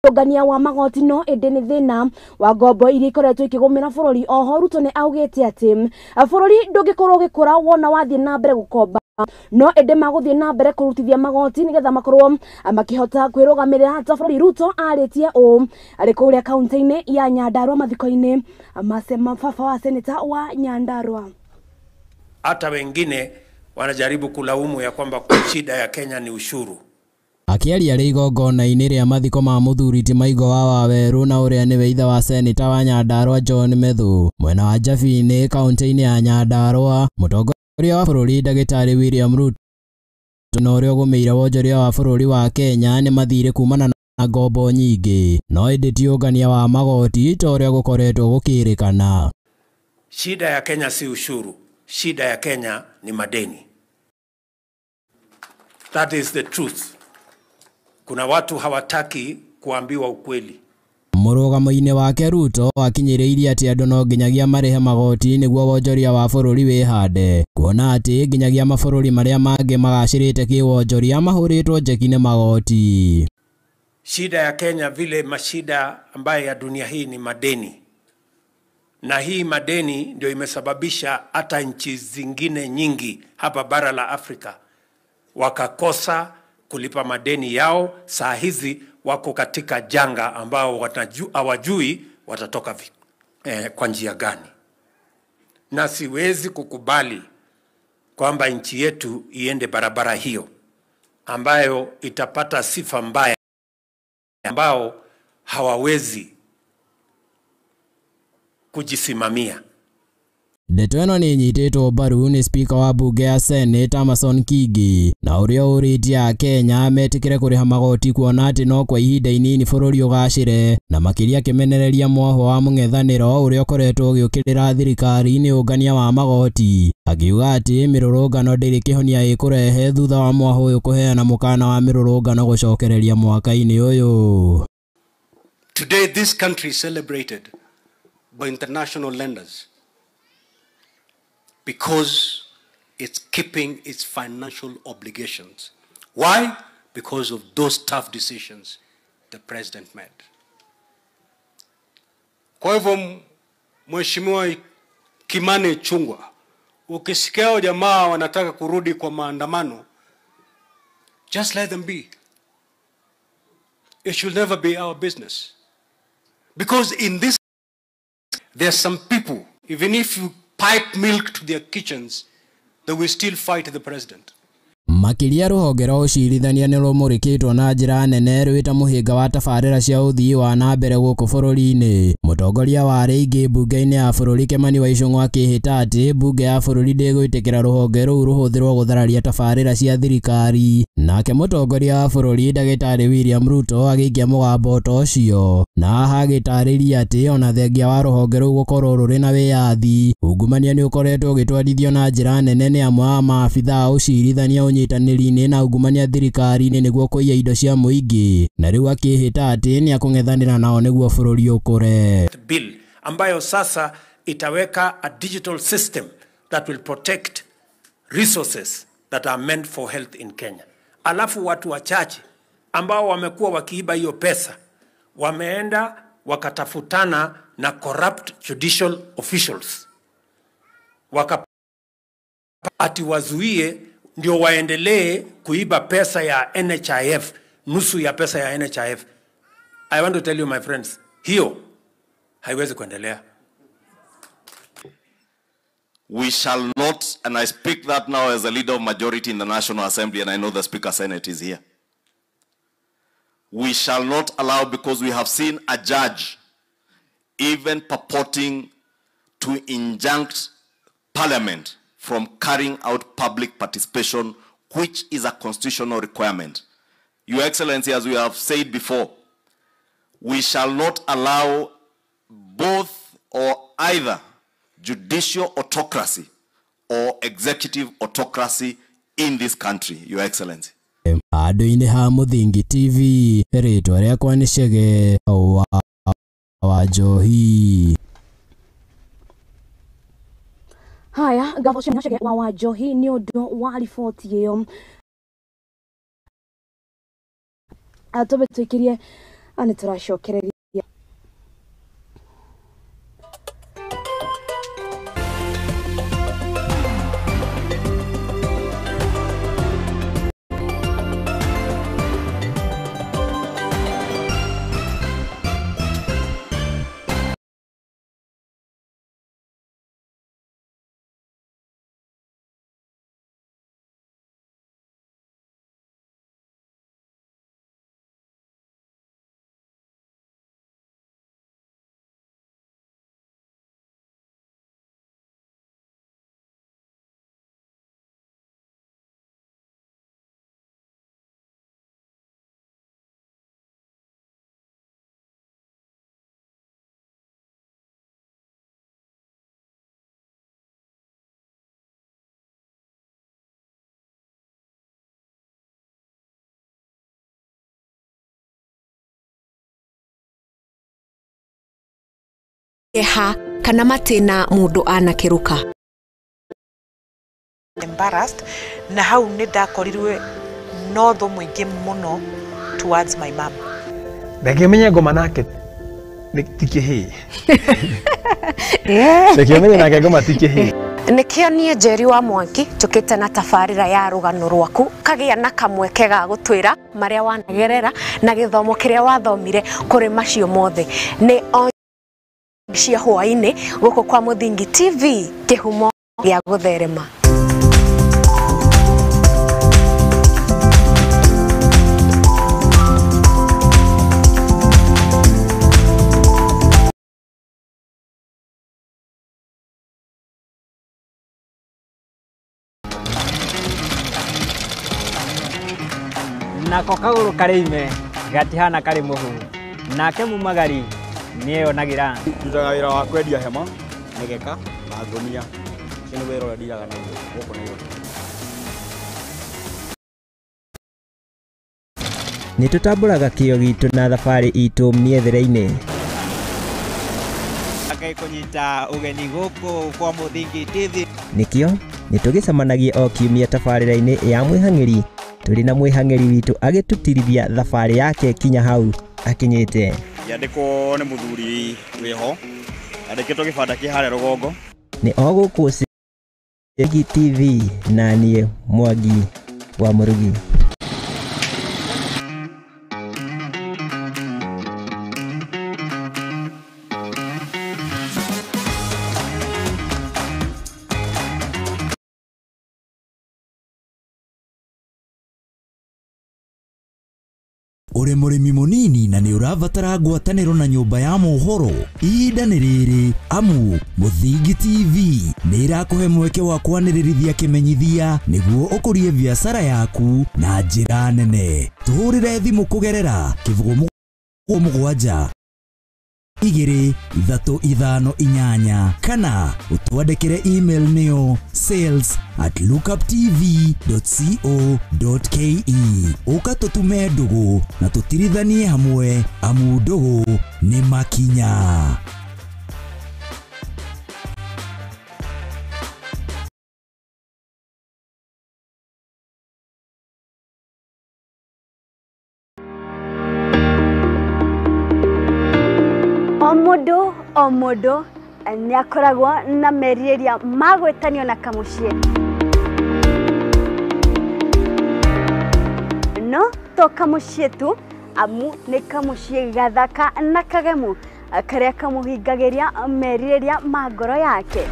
Ũngania wa magoti no ĩndĩ nĩ thĩna wa ngombo iria ikoretwo ikĩgũmĩra bũrũri. Oho Ruto nĩ augĩte atĩ bũrũri ndũngĩkorwo ũgĩkũra wona wathiĩ na mbere gũkomba, no ĩndĩ magũthiĩ na mbere kũrutithia magoti nĩgetha makorwo makĩhota kwĩrũgamĩrĩra ta bũrũri. Ruto arĩtie ũũ arĩ kũrĩa kaunti-inĩ ya Nyandarua mathiko-inĩ ma baba wa seneta wa Nyandarua. Hata wengine wanajaribu kulaumu ya kwamba shida ya Kenya ni ushuru. Akĩaria rĩ igongona-inĩ rĩa mathiko ma mũthuri ti Maigo wa Wawerũ na ũrĩa nĩwe ithe wa seneta wa Nyandarua John Methu mwena wa Njabini kaunti-inĩ ya Nyandarua, mũtongoria wa bũrũri ndagĩtarĩ William Ruto na ũrĩa ũgũmĩire wonjoria wa bũrũri wa Kenya nĩ mathirĩ kumana na ngombo nyingĩ, no ĩndĩ ti ũngania wa magoti ta ũrĩa gũkoretwo gũkĩrĩkana. Shida ya Kenya si ushuru, shida ya Kenya ni madeni. That is the truth. Kuna watu hawataki kuambiwa ukweli. Mũrũgamo-inĩ wake Ruto akinyĩrĩirie atĩ andũ no nginyagia marĩhe magoti nĩguo wonjoria wa bũrũri wĩhande, kuona atĩ nginyagia mabũrũri marĩa mangĩ magacĩrĩte kĩwonjoria mahũrĩtwo njeki nĩ magoti. Shida ya Kenya vile mashida ambaye ya dunia hii ni madeni, na hii madeni ndio imesababisha hata nchi zingine nyingi hapa bara la Afrika wakakosa kulipa madeni yao. Saa hizi wako katika janga ambao hawajui watatoka kwa njia gani. Na siwezi kukubali kwamba nchi yetu iende barabara hiyo ambayo itapata sifa mbaya, ambao hawawezi kujisimamia. Ndeto ĩno nĩ ĩnyitĩtwo mbaru nĩ spika wa mbunge ya Senate Amason Kingi na ũrĩa ũrĩtie Akenya metĩkĩre kũrĩha magoti kuona atĩ no kwa ihinda inini bũrũri ũgacĩre, na makĩria akĩmenereria mwahũ wa mũng'ethanĩro ũrĩa ũkoretwo ũgĩũkĩrĩra thirikari nĩ ũngania wa magoti, akiuga atĩ mĩrũrũngano ndĩrĩ kĩhonia ĩkũrehe thutha wa mwahũ ũyũ kũheana mũkana wa mĩrũrũngano gũcokereria mwaka-inĩ ũyũ. Today this country is celebrated by international lenders because it's keeping its financial obligations. Why? Because of those tough decisions the president made. Kwa hivyo Mheshimiwa Kimani Ichung'wah, ukisikia jamaa wanataka kurudi kwa maandamano, just let them be. It should never be our business. Because in this, there are some people, even if you pipe milk to their kitchens, they will still fight the president. Makĩria rũhonge rwa ũcirithania nĩ rũmũrĩkĩtwo na njĩra nene rwĩta mũhĩnga wa tabarĩra cia ũthii wa na mbere gũkũ bũrũri-inĩ. Mũtongoria wa arĩa aingĩ mbunge-inĩ ya bũrũri Kimani wa Ichung'wah akĩhĩta atĩ mbunge ya bũrũri ndĩgwĩtĩkĩra rũhonge rũu rũhũthĩrwo gũthararia tabarĩra cia thirikari. Nake mũtongoria wa bũrũri ndagĩtarĩ William Ruto agĩikia mũgambo ta ũcio, na haha agĩtarĩria atĩ ona thengia wa rũhonge rũu gũkorwo rũrĩ na wĩyathi, ungumania nĩ ũkoretwo ũgĩtwarithio na njĩra nene nĩ amwe a maabitha a ũcirithania ũnyitanĩri-inĩ na ungumania thirikari-inĩ nĩguo kũiya indo cia mũingĩ, na rĩu akĩhĩta atĩ nĩ akũng'ethanĩra nao nĩguo bũrũri ũkũre. Bill ambayo sasa itaweka a digital system that will protect resources that are meant for health in Kenya. Alafu watu wachache ambao wamekuwa wakiiba hiyo pesa wameenda wakatafutana na corrupt judicial officials ati wazuie ndio waendelee kuiba pesa ya NHIF, nusu ya pesa ya NHIF. I want to tell you my friends, hiyo haiwezi kuendelea. We shall not, and I speak that now as a leader of majority in the National Assembly, and I know the Speaker Senate is here. We shall not allow, because we have seen a judge even purporting to injunct Parliament from carrying out public participation, which is a constitutional requirement. Your Excellency, as we have said before, we shall not allow both or either judicial autocracy or executive autocracy in this country, Your Excellency. Handũ-inĩ ha Mũthingi TV, rĩtwa rĩakwa nĩ Chege wa Njohi. Haya, ngatho cia Chege wa Njohi nĩ ũndũ wa riboti ĩyo. Tũbe tũikirie Nĩ tũracokereria. Eha kana matĩna mũndũ anakĩrũka. Embarrassed na hau nĩ ndakorirwe no thũ mũingĩ mũno towards my mom. Ndangĩmenya ngoma nake ti kĩhĩĩ. Ndangĩmenya nake ngoma ti kĩhĩĩ. Nĩkĩo niĩ Njeri wa Mwangi njũkĩte na tabarĩra ya rũgano rwaku kagĩa na kamweke ga gũtwĩra marĩa wanagerera na gĩthomo kĩrĩa wathomire kũrĩ macio mothe. Nĩ o cia hwaĩ-inĩ gũkũ kwa Mũthingi TV, kĩhumo gĩa gũtherema. Nako kagũrũ karĩ ime gatihana karĩ mũhu, nake mumagari nĩeyonagĩra. Ndutaga wĩra wa kwendia hema, mĩgeka na ngũnia. Ũcio nĩ wĩra ũrĩa ndiraga naguo gũkũ Nairobi. Nĩ tũtambũraga kĩo gitũ na thabarĩ itũ mĩethere-inĩ. Ngai kũnyita ũgeni gũkũ kwa Mũthingi TV. Nĩkĩo nĩ tũgĩcemanagia o kiumia tabarĩra-inĩ ya mwĩhang'ĩri tũrĩ na mwĩhang'ĩri witũ agĩtũtirithia thabarĩ yake kinya hau akinyĩte. Yandĩkwo nĩ mũthuri wĩho, yandĩkĩtwo gĩbanda kĩ harĩa rũgongo. Nĩ o gũkũ Mũthingi TV na niĩ Mwangi wa Mũrugi. Ũrĩ mũrĩmi mũnini na nĩ ũrabatara ngwatanĩro na nyũmba ya mohoro, ihinda nĩ rĩrĩ amu Mũthingi TV nĩ ĩrakũhe mweke wa kwanĩrĩrithia kĩmenyithia nĩguo ũkũrie biacara yaku na njĩra nene. Tũhũrĩre thimũ kũgerera 0 7 2 3 5 8 kana ũtwandĩkĩre email nĩyo sales@lookuptv.co.ke. Ũka tũtume ndũgũ na tũtirithanie hamwe amu ndũgũ nĩ makinya. O mũndũ nĩ akoragwo na merirĩria ma gwĩtanio na kamũciĩ, no to kamũciĩ tu, amu nĩ kamũciĩ gathaka na kagemu karĩa kamũhingagĩria merirĩria ma ngoro yake.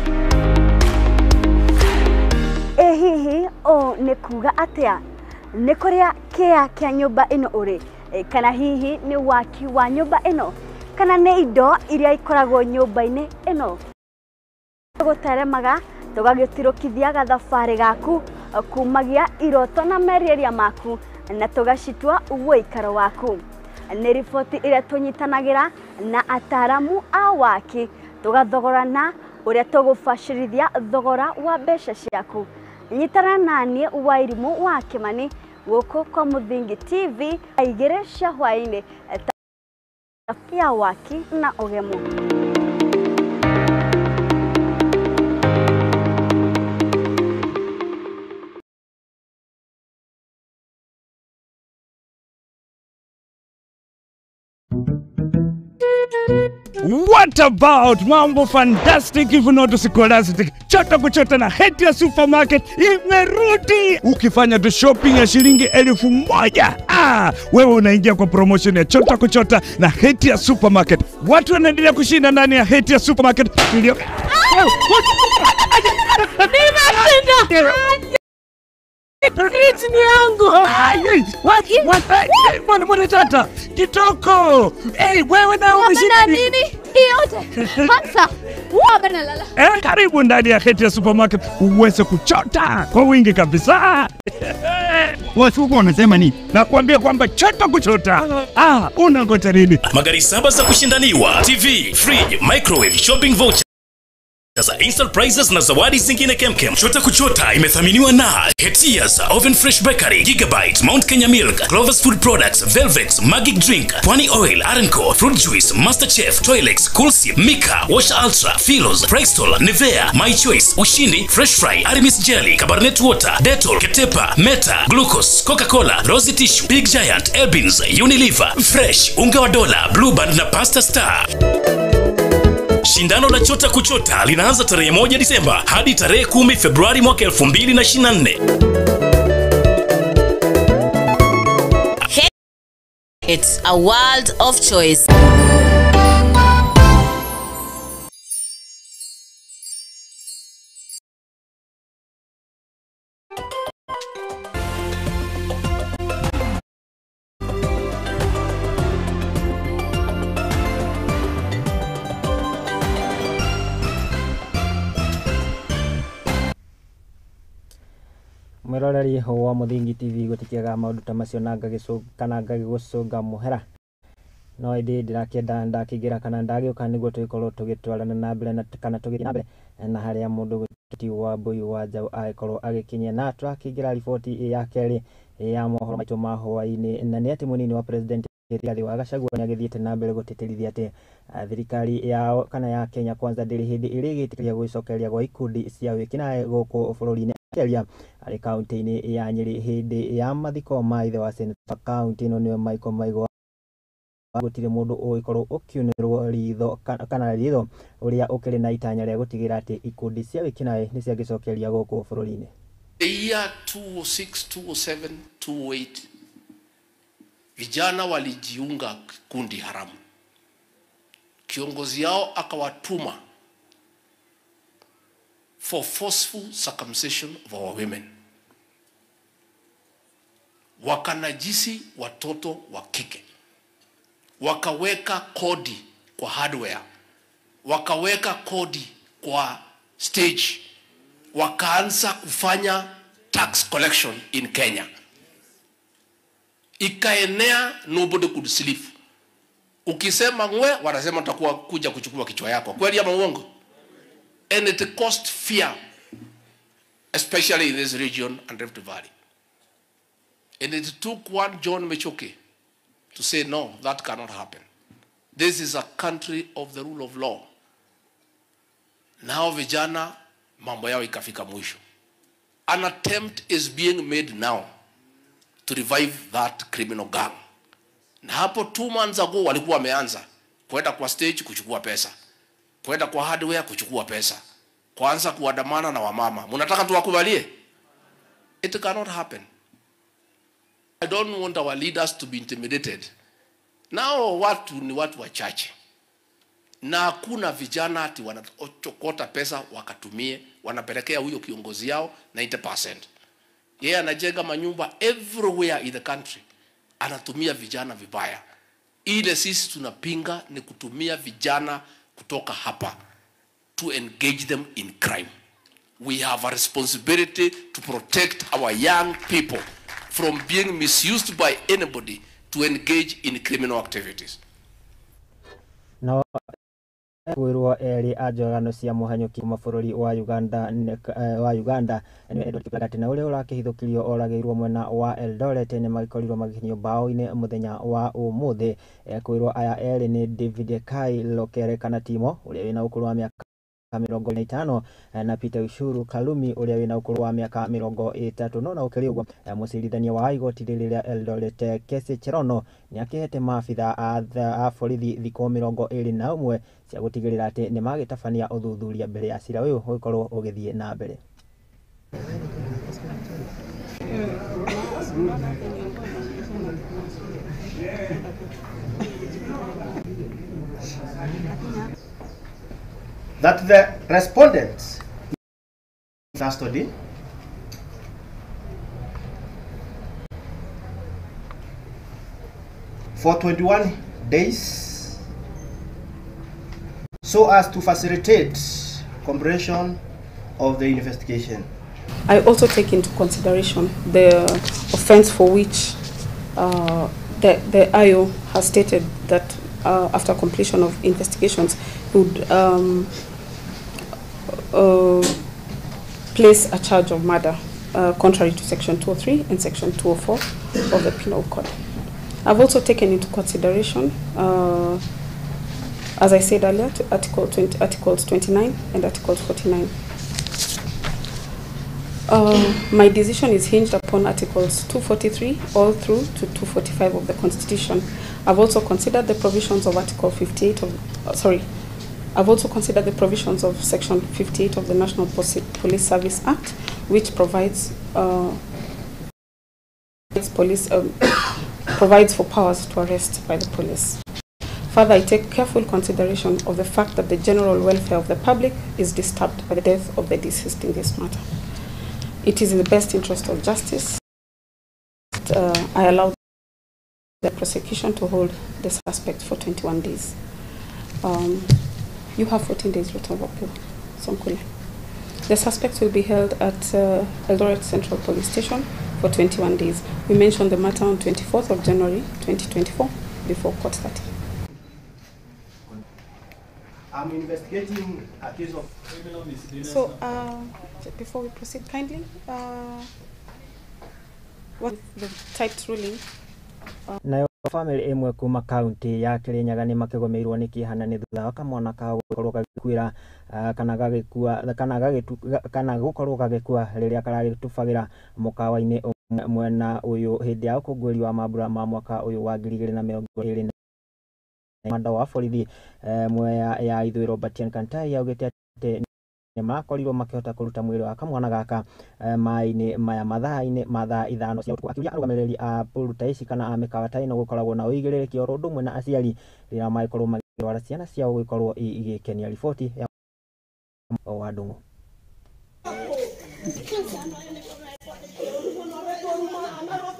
Ĩ hihi ũũ nĩ kuga atĩa? Nĩ kũrĩa kĩa kĩa nyũmba ĩno ũrĩ, kana hihi nĩ waki wa nyũmba ĩno, kana nĩ indo iria ikoragwo nyũmba-inĩ ĩno. Gũteremaga tũgagĩtirũkithia gathabarĩ gaku kumagia iroto na merirĩria maku na tũgacitua ũikaro waku. Nĩ riboti ĩrĩa tũnyitanagĩra na ataramu a waki tũgathogorana ũrĩa tũgũbacĩrithia thogora wa mbeca ciaku. Nyitana naniĩ Wairimũ wa Kĩmani gũkũ kwa Mũthingi TV 2 cia hwaĩ-inĩ ya waki na ũgemu. What about mambo fantastic if not scholastic? Chota kuchota na Hetia Supermarket imerudi. Ukifanya tu shopping ya shilingi 1000, wewe unaingia kwa promotion ya Chota Kuchota na Hetia Supermarket. Watu wanaendelea kushinda ndani ya Hetia Supermarket. Nimeshinda. Fridge ni yangu. Mbona tata? Kitoko. Hey, wewe na umeshinda nini? Yote. Hamsa. Lala. Karibu ndani ya Hetia Supermarket uweze kuchota kwa wingi kabisa. Watu wanasema nini? Nakwambia kwamba chota kuchota. Unangoja nini? Magari 7 za kushindaniwa, TV, fridge, microwave, shopping voucher, za instant prizes na zawadi zingine kemkem. Chota Kuchota imethaminiwa na Hetias, Oven Fresh Bakery, Gigabyte, Mount Kenya Milk, Clovers Food Products, Velvex, Magic Drink, Pwani Oil, Arenco, Fruit Juice, Master Chef, Toilex, Coolsip, Mika, Wash Ultra, Philos, Prextol, Nivea, My Choice, Ushindi, Fresh Fry, Aramis Jelly, Cabernet Water, Dettol, Ketepa, Meta, Glucose, Coca-Cola, Rosy Tissue, Big Giant, Elbins, Unilever, Fresh, Unga wa Dola, Blue Band na Pasta Star. Shindano la Chota Kuchota linaanza tarehe 1 Disemba hadi tarehe 10 Februari mwaka 2024. It's a world of choice. Mwiroreri wa Muthingi TV gutikiaga maundu ta macio na kana ngagigucunga muhera no indi ndirakienda ndakiingira kana ndagiuka niguo tugikorwo tugitwarana na mbere na kana tugithie na mbere na haria mundu ti wa Mbui wa Njau agikorwo agikinyia na turakiingira riboti ya keri ya mohoro maitu ma hwaini na ni ati munini wa president Rigathi wa Gachagua ni agithiite na mbere gutĩtĩrithia atĩ thirikari yao kana ya Kenya Kwanza ndĩrĩ hĩndĩ ĩrĩgĩtĩkĩria gwĩcokereria gwa ikundi cia wĩkinaĩ gũkũ bũrũri-inĩ akĩaria arĩ kaunti-inĩ ya Nyĩrĩ hĩndĩ ya mathiko ma ithe wa seneta kaunti ĩno nĩwe Michael Maigua gũtirĩ mũndũ ũgĩkorwo ũkiunĩrwo ritho kana ritho ũrĩa ũkĩrĩ na itanya rĩa gũtigĩrĩra atĩ ikundi cia wĩkinaĩ nĩ ciagĩcokereria gũkũ bũrũri-inĩ. The year 2006, 2007, 2008 vijana walijiunga kundi haramu. Kiongozi yao akawatuma for forceful circumcision of our women. Wakanajisi watoto wa kike. Wakaweka kodi kwa hardware. Wakaweka kodi kwa stage. Wakaanza kufanya tax collection in Kenya. Ikaenea, nobody could sleep. Ukisema ngwe, wanasema tutakuwa kuja kuchukua kichwa yako. Kweli ama uongo? And it caused fear, especially in this region and Rift Valley. And it took one John Michuki to say, no, that cannot happen. This is a country of the rule of law. Now vijana, mambo yao ikafika mwisho. An attempt is being made now to revive that criminal gang. Na hapo 2 months ago walikuwa wameanza kwenda kwa stage kuchukua pesa, kwenda kwa hardware kuchukua pesa, kuanza kuandamana na wamama. Mnataka tuwakubalie? It cannot happen. I don't want our leaders to be intimidated. Nao watu ni watu wachache. Na hakuna vijana ati wanachokota pesa wakatumie, wanapelekea huyo kiongozi yao 90%. Yeye anajenga manyumba everywhere in the country. Anatumia vijana vibaya. Ile sisi tunapinga ni kutumia vijana kutoka hapa to engage them in crime. We have a responsibility to protect our young people from being misused by anybody to engage in criminal activities. No kwirwo eri a njorano cia mũhanyũki kuma bũrũri wa Uganda nĩwe Edward Kiplagat na ũrĩa ũrakĩhithũkĩrio oragĩirwo mwena wa Eldoret nĩ magĩkorirwo magĩkinyio mbaũ-inĩ mũthenya wa ũmũthĩ. Kwirwo aya erĩ nĩ David Kai Lokere kana Timo ũrĩa wĩna ũkũrũ wa mĩaka 45 na Peter Ushuru Kalumi uria wina ukuru wa miaka 30. No na ukiri uguo mucirithania wa igoti riri ria Eldoret Kesi Cherono ni akihete maabitha a borithi thikũ 21 cia gutigirira ati ni magitabania uthuthuria mbere ya cira uyu ugikorwo ugithie na mbere. That the respondents in custody for 21 days so as to facilitate comprehension of the investigation. I also take into consideration the offense for which the IO has stated that after completion of investigations would place a charge of murder contrary to Section 203 and Section 204 of the Penal Code. I've also taken into consideration, as I said earlier, to Articles 29 and Article 49. My decision is hinged upon Articles 243 all through to 245 of the Constitution. I've also considered the provisions of Article 58 of, I've also considered the provisions of Section 58 of the National Police Service Act, which provides provides for powers to arrest by the police. Further, I take careful consideration of the fact that the general welfare of the public is disturbed by the death of the deceased in this matter. It is in the best interest of justice that I allow the prosecution to hold the suspect for 21 days. You have 14 days written of appeal, Sonkule. The suspect will be held at Eldoret Central Police Station for 21 days. We mentioned the matter on 24th of January 2024 before court starting. I'm investigating a case of criminal misdemeanor. So, before we proceed, kindly, what the typed ruling? Nayo family imwe kuma kaunti ya Kirinyaga ni makigomeirwo ni kihana ni thutha wa kamwana kao gukorwo gagikuira kana gagikua kana gukorwo gagikua riria karagitubagira mukawa-ini mwena uyu hindi ya ukungwiri wa mambura ma mwaka uyu wa 2020. Kamanda wa borithi Mwea ya Ithũĩro Batian Kantai augĩte atĩ nĩ makorirwo makĩhota kũruta mwĩrĩ wa kamwana gaka maĩ-inĩ maya mathaa-inĩ ma thaa 5 cia ũtukũ, akĩũria arũgamĩrĩri a pool ta ici kana a mĩkawa ta ĩno gũkoragwo na ũigĩrĩrĩki oro ũndũ ũmwe na aciari rĩrĩa magĩkorwo magĩtwara ciana ciao gũgĩkorwo igĩkenia. Riboti ya wa Ndung'u.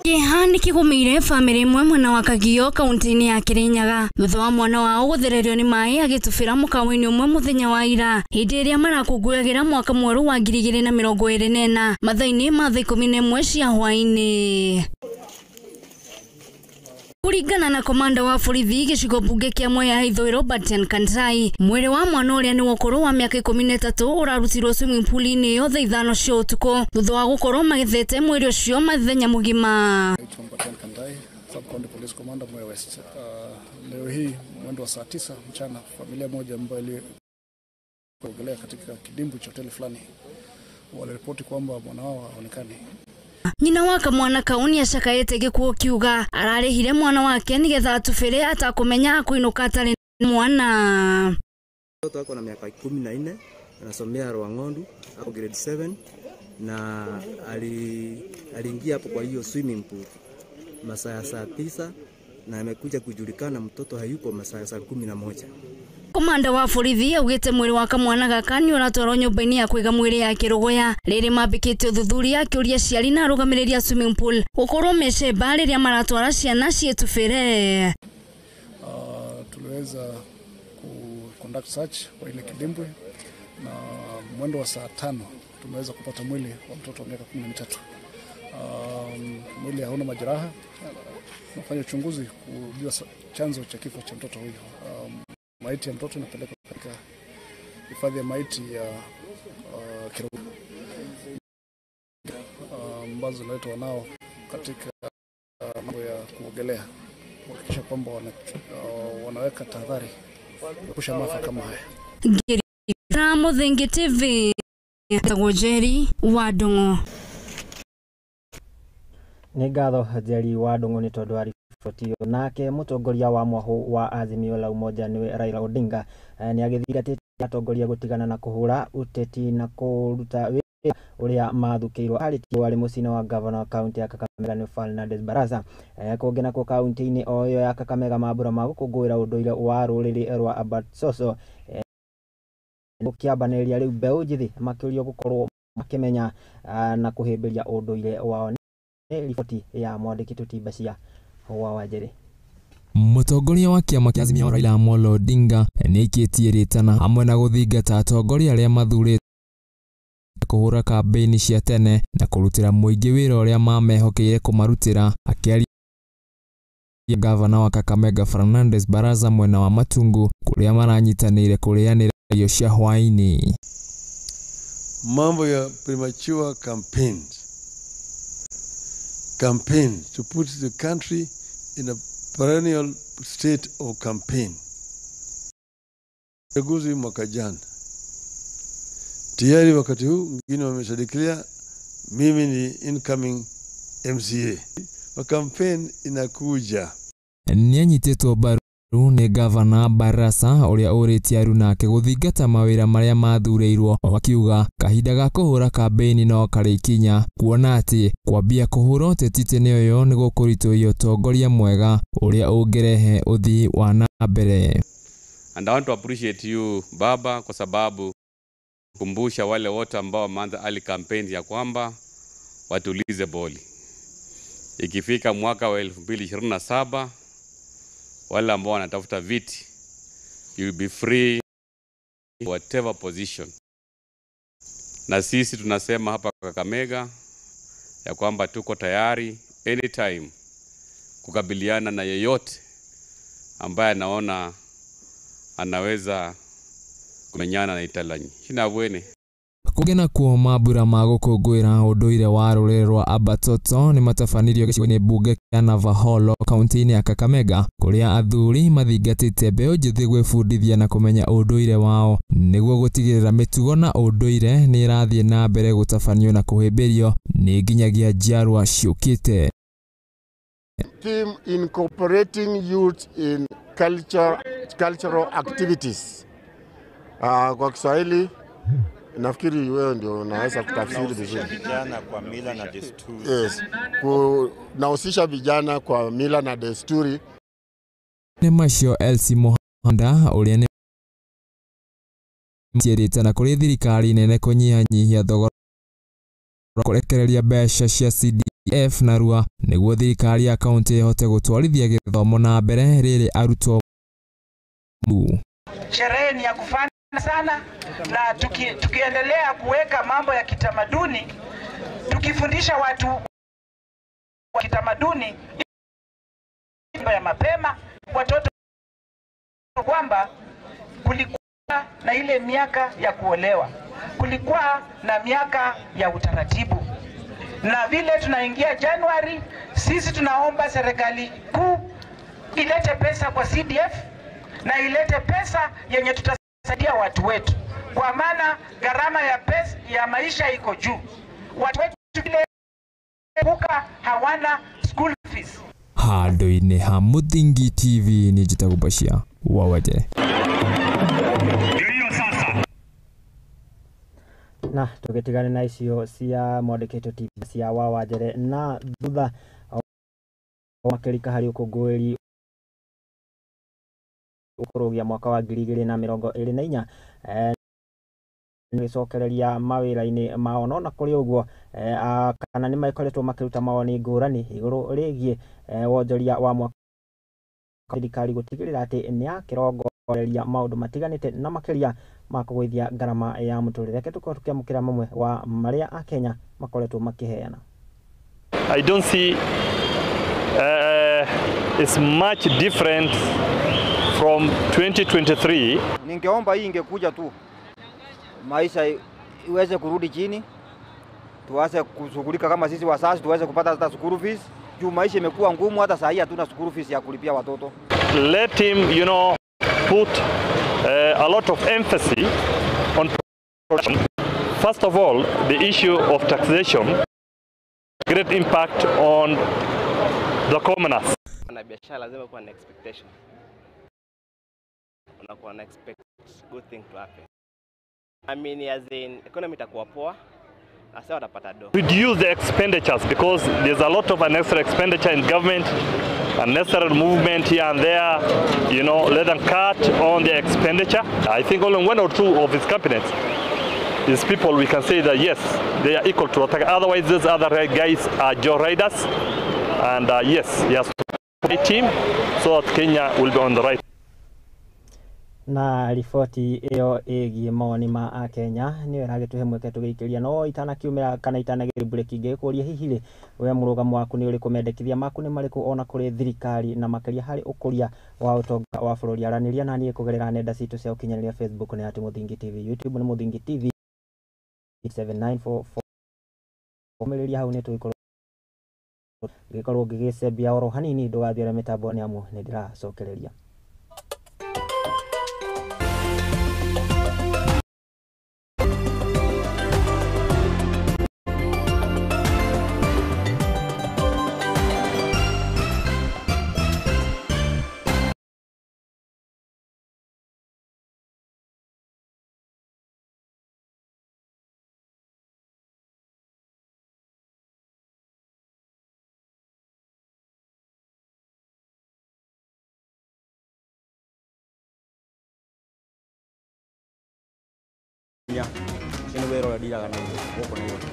Kĩeha nĩ kĩgũmĩire bamĩrĩ ĩmwe mwena wa Kagio kaunti-inĩ ya Kirinyaga thutha wa mwana wao gũthererio nĩ maĩ agĩtubĩra mũkawa-inĩ ũmwe mũthenya wa ira hĩndĩ ĩrĩa marakũngũyagĩra mwaka mwerũ wa 2024 mathaa-inĩ ma thaa 11 cia hwaĩ-inĩ. Kuringana na komanda wa borithi gĩcigo mbunge kĩa Mwea Ithũĩro Batian Kantai, mwĩrĩ wa mwana ũrĩa nĩ wa ũkũrũ wa mĩaka 13 ũrarutirwo swimming pool-inĩ ĩyo thaa 5 cia ũtukũ thutha wa gũkorwo magethete mwĩrĩ ũcio mũthenya mũgima. Naitwa Batian Kantai, Sub County Police Commander Mwea West. Leo hii mwendo wa saa 9 mchana, familia moja ambayo iliogelea katika kidimbwi cha hoteli fulani waliripoti kwamba mwana wao haonekani. Nyina wa kamwana kau nĩacakaĩte gĩkuũ kiuga ararĩhire mwana wake nĩgetha atubĩre atakũmenya akũinũka atarĩ mwana. Mtoto ako na miaka 14, anasomea Rwang'ondu, ako grade 7 na aliingia hapo kwa hiyo swimming pool masaa ya saa 9 na amekuja kujulikana mtoto hayuko masaa ya saa 11. Komanda wa borithi augĩte mwĩrĩ wa kamwana gaka nĩ ũratwarwo nyũmba-inĩ ya kũiga mwĩrĩ ya Kĩrũgũya rĩrĩ mambĩkĩte ũthuthuria akĩũria aciari na arũgamĩrĩri a swimming pool gũkorwo mecemba rĩrĩa maratwara ciana ciĩtubĩre. Tuliweza ku conduct search kwa ile kidimbwi na mwendo wa saa 5 tumeweza kupata mwili wa mtoto wa miaka 13. Mwili hauna majeraha. Tunafanya uchunguzi kujua chanzo cha kifo cha mtoto huyo. Maiti ya mtoto inapelekwa katika hifadhi ya maiti ya Kirugu ambazo zinaletwa nao katika mambo ya kuogelea, kuhakikisha kwamba wanaweka tahadhari kuepusha maafa kama haya. Ra Muthingi TV etagwo Njeri wa Ndung'u. Nĩ ngatho Njeri wa Ndung'u nĩ tondũ wa riboti ĩyo. Nake mũtongoria wa mwahũ wa Azimio la Umoja nĩwe Raila Odinga nĩ agĩthingatĩte atongoria gũtigana na kũhũra ũteti na kũruta wĩra ũrĩa mathukĩirwo arĩtie warĩ mũciĩ-inĩ wa gavana wa kaunti ya Kakamega nĩ Fernandes Barasa. Kũngĩ nakuo kaunti-inĩ o ĩyo ya Kakamega mambura ma gũkũngũĩra ũndũire wa rũrĩrĩ rwa Abatsoso gũkĩambanĩrĩria rĩu mbeũ njĩthĩ makĩũrio gũkorwo makĩmenya na kũhĩmbĩria ũndũire wao. Nĩ riboti ya mwandĩki Tũtimba wa Wanjĩrĩ. Mũtongoria wa kĩama kĩa Azimio Raila Amolo Odinga nĩaikĩtie rĩtana hamwe na gũthingata atongoria arĩa mathurĩtwo kũhũra kambĩini cia tene na kũrutĩra mũingĩ wĩra ũrĩa mamehokeire kũmarutĩra. Akĩaria gavana wa Kakamega Fernandes Barasa mwena wa Matungu kũrĩa maranyitanĩire kũrĩanĩra irio cia hwaĩ-inĩ. Mambo ya premature campaigns, campaign to put the country in a perennial state of campaign. Chaguzi mwaka jana tayari, wakati huu wengine wameshadeclare mimi ni incoming MCA. Wa campaign inakuja. Nĩanyitĩtwo mbaru nĩ gavana Barasa ũrĩa ũrĩtie arunake gũthingata mawĩra marĩa mathurĩirwo, akiuga kahinda ga kũhũra kambĩini no karĩkinya, kuona atĩ kwambia kũhũra ũteti tene ũyũ nĩ gũkũritũhia ũtongoria mwega ũrĩa ũngĩrehe ũthii wa na mbere. And I want to appreciate you baba, kwa sababu kumbusha wale wote ambao wameanza early campaigns ya kwamba watulize boli. Ikifika mwaka wa 2027 wale ambao wanatafuta viti, you will be free whatever position. Na sisi tunasema hapa Kakamega ya kwamba tuko tayari anytime kukabiliana na yeyote ambaye anaona anaweza kumenyana na Italanyi. Shina bwene. Kũngĩ nakuo mambura ma gũkũngũĩra ũndũire wa rũrĩrĩ rwa Abatoto nĩmatabanirio gĩcigo-inĩ mbunge kĩa Navaholo kaunti-inĩ ya Kakamega kũrĩa athuri mathingatĩte mbeũ njĩthĩ gwĩbundithia na kũmenya ũndũire wao nĩguo gũtigĩrĩra mĩtugo na ũndũire nĩ ĩrathiĩ na mbere gũtabanio na kũhĩmbĩrio nĩ nginyagia njiarwa ciũkĩte. Theme incorporating youth in cultural activities. Kwa Kiswahili nafikiri wewe ndio unaweza kutafsiri vizuri. Vijana kwa mila na desturi. Yes. Kunahusisha vijana kwa mila na desturi. Nĩ macio Elsie Mohanda ũrĩa nĩ ciĩrĩte kũrĩ thirikari nene kũnyihanyihia thogora kũrekereria mbeca cia CDF narua nĩguo thirikari ya kaunti ĩhote gũtwarithia gĩthomo na mbere rĩrĩ arutwo. Sherehe ni ya kufana sana, na tukiendelea kuweka mambo ya kitamaduni, tukifundisha watu wa kitamaduni ya mapema watoto kwamba kulikuwa na ile miaka ya kuolewa, kulikuwa na miaka ya utaratibu. Na vile tunaingia Januari, sisi tunaomba serikali kuu ilete pesa kwa CDF na ilete pesa yenye tutasaidia watu wetu, kwa maana gharama ya pesa ya maisha iko juu. Watu wetu vile kuka hawana school fees. Handũ-inĩ ha Muthingi TV nĩ njĩtagwo Bashir wa Wajir. Na tũgĩtigane na icio cia mwandĩkĩtwo TV cia wa Wanjere na thutha makĩrika harĩ ũkũngũĩri ũkũrũgia mwaka wa 2024 gĩcokereria mawĩra-inĩ mao. No na kũrĩ ũguo kana nĩ makoretwo makĩruta mawoni ngũrani igũrũ rĩgiĩ wonjoria wa mwaka thirikari gũtigĩrĩra atĩ nĩ yakĩrongoreria maũndũ matiganĩte na makĩria ma kũgũithia ngarama ya mũtũrĩre. Reke tũkorwo tũkĩamũkĩra mamwe wa marĩa Akenya makoretwo makĩheana. I don't see it's much different from 2023. Ningeomba hii ingekuja tu maisha iweze kurudi chini, tuanze kushughulika kama sisi wazazi, tuweze kupata hata school fees. Juu maisha imekuwa ngumu, hata saa hii hatuna school fees ya kulipia watoto. Let him, you know, put a lot of emphasis On production, first of all, the issue of taxation, great impact on the commoners. Na biashara lazima kuwa na expectation. Unakuwa na expect good thing to happen. I mean, as in economy itakuwa poa. Reduce the expenditures, because there's a lot of unnecessary expenditure in government, unnecessary movement here and there, you know, let them cut on the expenditure. I think only one or two of his cabinets, his people, we can say that yes, they are equal to attack. Otherwise, these other guys are joe riders, and yes, he has to put a team so that Kenya will be on the right. Na riboti ĩyo ĩgiĩ mawoni ma akenya nĩyo ĩragĩtũhe mweke tũgĩikĩria no itanakiumĩra kana itanagĩrĩ breki ngĩkũria hihi rĩ we mũrũgamo waku nĩ ũrĩkũ mendekithia maku nĩ marĩkũ ona kũrĩ thirikari na makĩria harĩ ũkũria wa ũtonga wa bũrũri aranĩria na niĩ kũgerera nenda citũ cia ũkinyanĩria Facebook nĩ @Mũthingi TV, YouTube nĩ Mũthingi TV 7944 ũmĩrĩria hau nĩ tũgĩkorwo ngĩkorwo ngĩgĩcembia oro hanini ndũgathiĩ mĩtambo nĩ amu nĩ ndĩracokereria. Nĩ wĩra ũrĩa ndiraga naguo gũkũ Nairobi.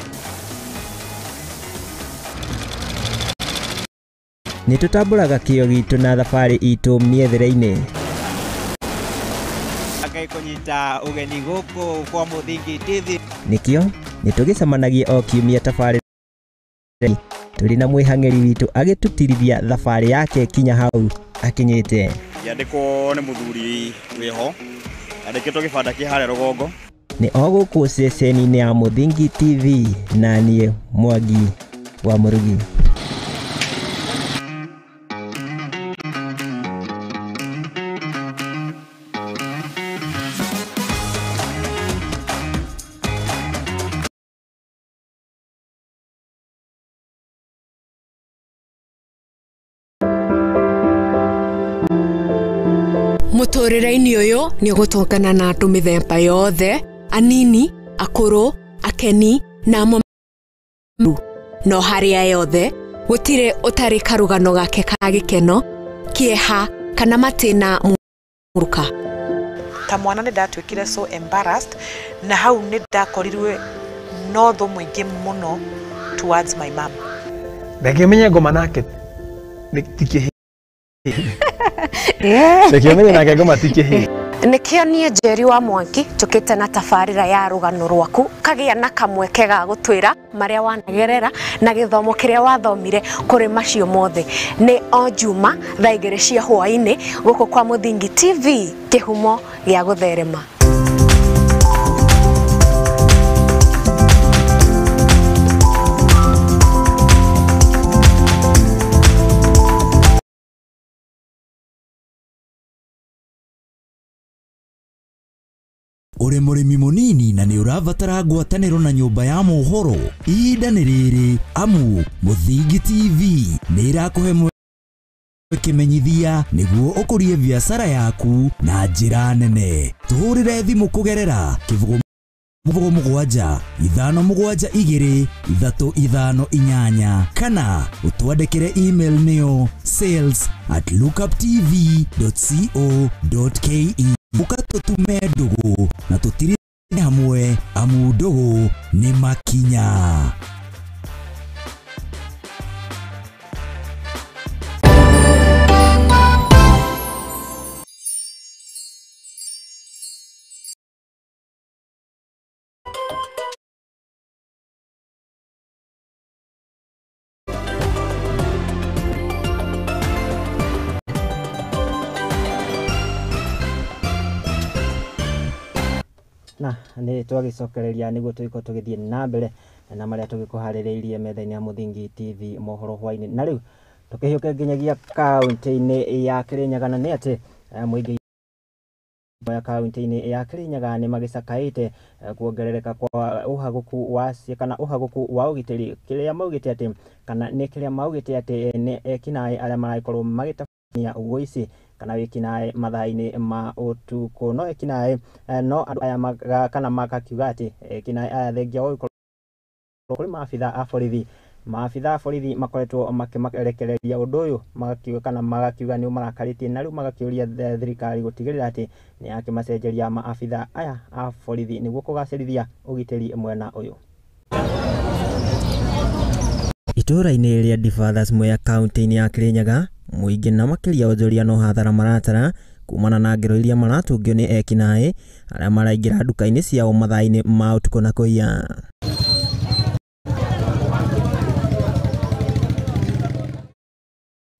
Nĩ tũtambũraga kĩo gitũ na thabarĩ itũ mĩethere-inĩ. Ngai kũnyita ũgeni gũkũ kwa Mũthingi TV. Nĩkĩo nĩ tũgĩcemanagia o kiumia tabarĩ tũrĩ na mwĩhang'ĩri witũ agĩtũtirithia thabarĩ yake kinya hau akinyĩte. Yandĩkwo nĩ mũthuri wĩho yandĩkĩtwo gĩbanda kĩ harĩa rũgongo. Nĩ o gũkũ ceceni-inĩ ya Mũthingi TV na niĩ Mwangi wa Mũrugi. Mũtũrĩre-inĩ ũyũ nĩ ũgũtũngana na andũ mĩthemba yothe, anini, akũrũ, akeni na amwe no harĩa yothe gũtirĩ ũtarĩ karũgano gake ka gĩkeno, kĩeha kana matĩna mũruka. Ta mwana nĩ ndatuĩkire so embarrassed na hau nĩ ndakorirwe no thũ mũingĩ mũno towards my mom. Reke menye ngoma nake ti kĩhĩĩ. Reke menye nake ngoma ti kĩhĩĩ. Nĩkĩo niĩ Njeri wa Mwangi njũkĩte na tabarĩra ya rũgano rwaku kagĩa na kamweke ga gũtwĩra marĩa wanagerera na gĩthomo kĩrĩa wathomire kũrĩ macio mothe. Nĩ o Juma thaa 2 cia hwaĩ-inĩ gũkũ kwa Mũthingi TV, kĩhumo gĩa gũtherema. Uri mũrĩmi mũnini na nĩ ũrabatara ngwatanĩro na nyũmba ya mohoro, ihinda nĩ rĩrĩ amu Mũthingi TV nĩ ĩrakũhe kĩmenyithia nĩguo ũkũrie biacara yaku na njĩra nene. Tũhũrĩre thimũ kũgerera 0 7 5 7 2 3 5 8 kana ũtwandĩkĩre email nĩyo sales@lookuptv.co.ke. Ũkatũtume ndũgũ na tũtirithanie hamwe amu ndũgũ nĩ makinya. Na nĩ twagicokereria nĩguo tũgĩkorwo tũgĩthiĩ na mbere na marĩa tũgĩkũharĩrĩirie metha-inĩ ya Mũthingi TV mohoro hwaĩ-inĩ. Na rĩu tũkĩhiũke nginyagia kaunti-inĩ ya Kĩrĩnyaga, na nĩ atĩ mũingĩ Ya kaunti-inĩ ya Kirinyaga nĩ magĩcakaĩte kuongerereka kwa ũhagũku wa kana ũhagũku wa ũgitĩri kĩrĩa maugĩte atĩ kana nĩ kĩrĩa maugĩte atĩ nĩ ekinaĩ arĩa maragĩkorwo magĩtabania ũici kana wĩkinaĩ mathaa-inĩ ma ũtukũ. No ekinaĩ no andũ aya kana makakiuga atĩ ekinaĩ aya thengia wa gũkorwo kũrĩ maabitha a borithi, maabitha a borithi makoretwo makĩmarekereria ũndũ ũyũ magakiuga kana magakiuga nĩ ũmarakarĩtie na rĩu magakĩũria thirikari gũtigĩrĩra atĩ nĩ yakĩmacenjeria maabitha aya a borithi nĩguo kũgacĩrithia ũgitĩri mwena ũyũ. Itũũra-inĩ rĩa Difathers Mwea kaunti-inĩ ya Kirinyaga, mũingĩ na makĩria onjoria no hathara maratara kumana na ngero iria maratũngio nĩ ekinaĩ arĩa maraingĩra nduka-inĩ ciao mathaa-inĩ ma ũtukũ na kũiya.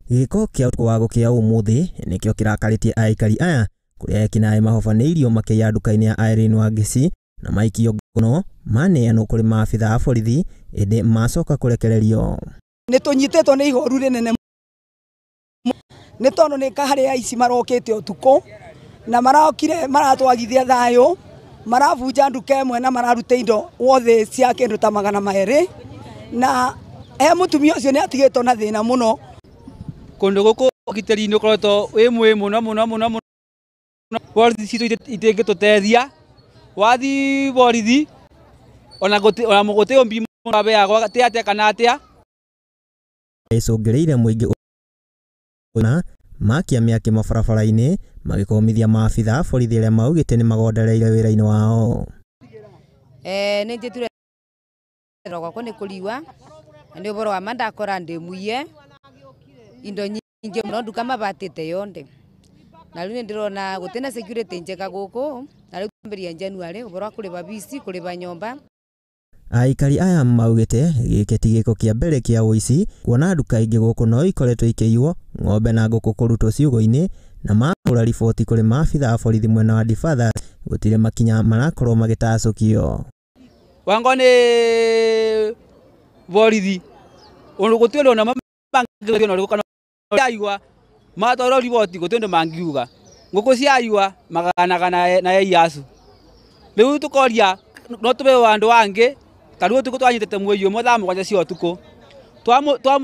Gĩko kĩa ũtukũ wa gũkĩa ũmũthĩ nĩkĩo kĩrakarĩtie aikari aya kũrĩa ekinaĩ mahobanĩirio makĩiya nduka-inĩ ya Irene Wangeci na maikio ngono maneanwo kũrĩ maabitha a borithi ĩndĩ macoka kũrekererio. Nĩ tũnyitĩtwo nĩ ihoru rĩnene nĩ tondũ nĩ harĩ aici marokĩte ũtukũ na marokire maratwagithia thayũ, marabunja nduka ĩmwe na mararuta indo wothe cia kĩndũ ta 200 na he mũtumia ũcio nĩ atigĩtwo na thĩna mũno. Kũndũ gũkũ ũgitĩri nĩ ũkoretwo wĩ mwĩ mũno mũno mũno mũno, borithi citũ itingĩtũteithia wathi borithi ona gũtĩ ũmbi mũndũ abeagwo atĩ atĩa kana atĩa. Ĩcũngĩrĩire mũingĩ na makia mĩaki mabarabara-inĩ magĩkomithia maabitha a borithi arĩa maugĩte nĩ magondereire wĩra-inĩ wao. Nĩ njĩture gwakwa nĩ kũriwa na nĩ ũhoro wa ma ndakora ndĩ muiye indo nyingĩ mũno nduka mabatĩte yonthe na rĩu nĩ ndĩrona gũtirĩ na security njega gũkũ na rĩu twambĩrĩria January ũhoro wa kũrĩba bici kũrĩba nyũmba. Aikari aya maugĩte gĩkĩ ti gĩko kĩa mbere kĩa ũici kuona nduka ingĩ gũkũ no ikoretwo ikĩiywo, ng'ombe na ngũkũ kũrutwo ciugũ-inĩ na mahũra riboti kũrĩ maabitha a borithi mwena wa Difathers gũtirĩ makinya marakorwo magĩtacũkio. Wango nĩ borithi ũndũ gũtirĩ ũndũ ona mangĩũria ona ũrĩkũ kana ciayua matwarwo riboti gũtirĩ ũndũ mangiuga, ngũkũ ciayua maganaga na eiacu. Rĩu tũkoria no tũbeo andũ angĩ ta rĩu ũtukũ twanyitĩte mũiyi ũmwe thaa 7 cia ũtukũ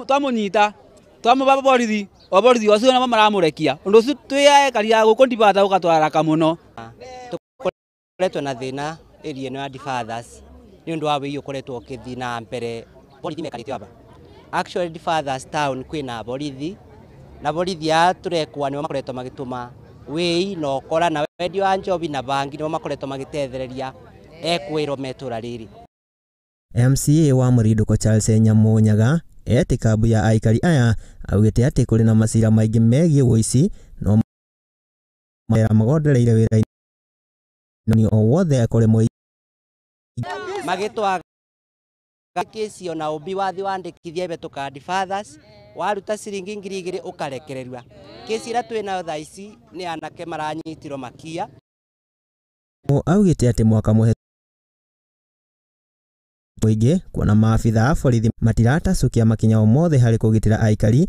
twamũnyita twamũba borithi o borithi acio namo maramũrekia ũndũ ũcio twĩ aikari a gũkũ Difathers ũgatwararaka mũno. Tũkoretwo na thĩna area ĩno ya Difathers nĩ ũndũ wa wĩiyi ũkoretwo ũkĩthiĩ na mbere borithi mekarĩte aba. Actually Difathers town kwĩna borithi na borithi aya tũrekwa nĩo makoretwo magĩtũma wĩi na ũkora na wendia wa njobi na bangi nĩo makoretwo magĩtethereria ekwĩrwo metũra rĩrĩ. MCA wa Mũrindũko Charles Nyamunyaga ete kambu ya aikari aya augĩte atĩ kũrĩ na macira maingĩ megiĩ ũici no magondereire wĩra-inĩ o wothe kũrĩ mũingĩ. Magĩtwaga kesi ona ũmbi wathi wandĩkithia ibetũka Difathers waruta ciringi 2000 ũkarekererua. Kesi ĩrĩa twĩnayo thaa ici nĩ anake maranyitirwo makia. Augĩte atĩ mwaka mũhetũku mũingĩ kuona maabitha a borithi matiratacũkia makinya o mothe harĩ kũgitĩra aikari.